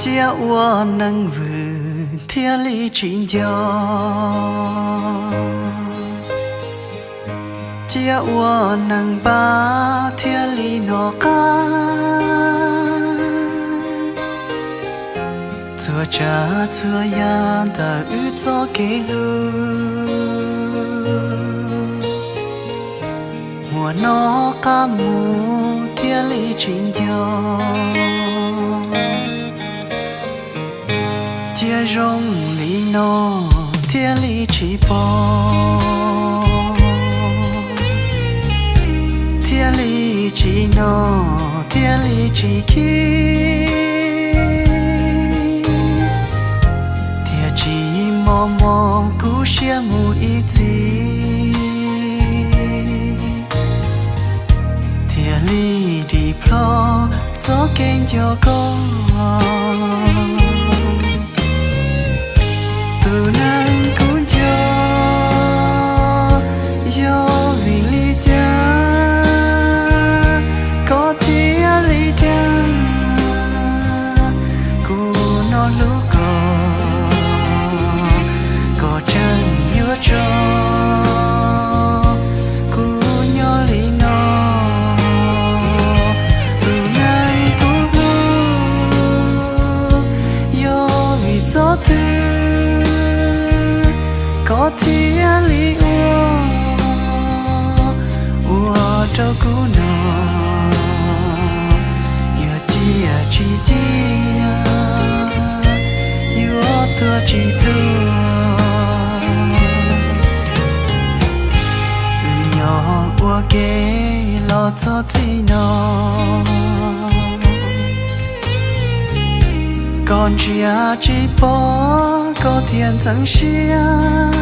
Cia ua neeg vwm thiaj li tsis nco, cia ua neeg npab thiaj li hnov qab. Txhua tsav txhua yam ntawm wb txoj kev hlub, hmo no qab mus thiaj li tsis nco, cia zoo li no thiaj li tsis pom, thiaj li tsis hnov, thiaj li tsis khib, thiaj tsis mos mos kuv siab mus ib txhis, thiaj li dim plho txoj kev nco koj. Tus neeg kuv nco, yog vim li cas koj thiaj li dag? Kuv no hlub koj, koj tseem yuav tso kuv nyob li no. Tus neeg kuv hlub, yog vim txoj twg koj thiaj li ua, ua rau kuv no yuav ciaj tsis ciaj, yuav tuag tsis tuag. Wb nyob ua ke los txog txij no, koj ntsia tsis pom koj thiaj ntxeev siab,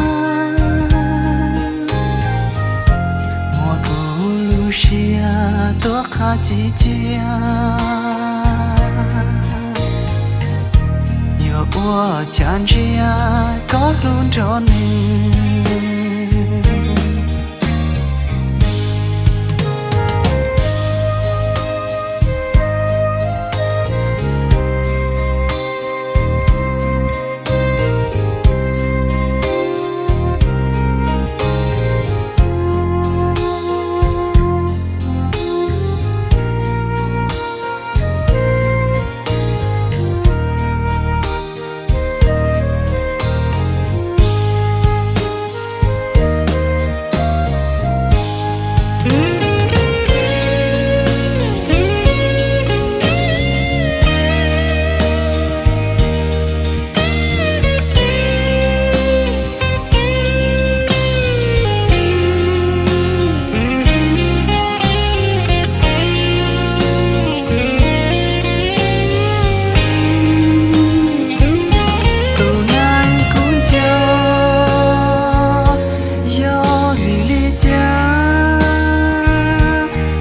muab kuv lub siab tuaj qhab ci cia, yuav ua cas ntsia koj hlub nrog nws. Tus neeg kuv nco, yog vim li cas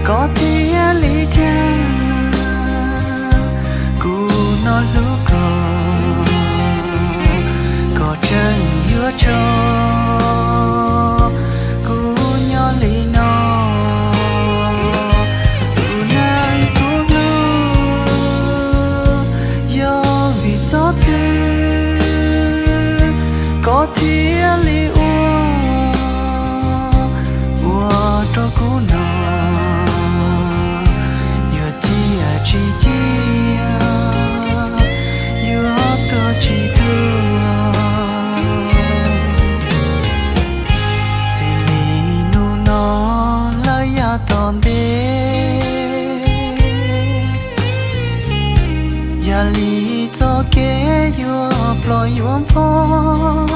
koj thiaj li dag? Kuv no hlub koj, koj tseem yuav tso kuv nyob li no. Tus neeg kuv hlub, yog vim txoj twg koj thiaj li ua, ua rau kuv no yuav ciaj tsis ciaj, yuav tuag tsis tuag. Txij li hnub no lawm yav tom ntej, yam li txoj kev yuav ploj yuav npog,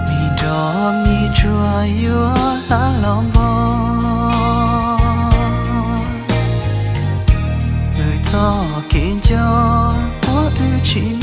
mis nrog mis tsuas yuav hla los npog. Wb txoj kev nco ua wb tsis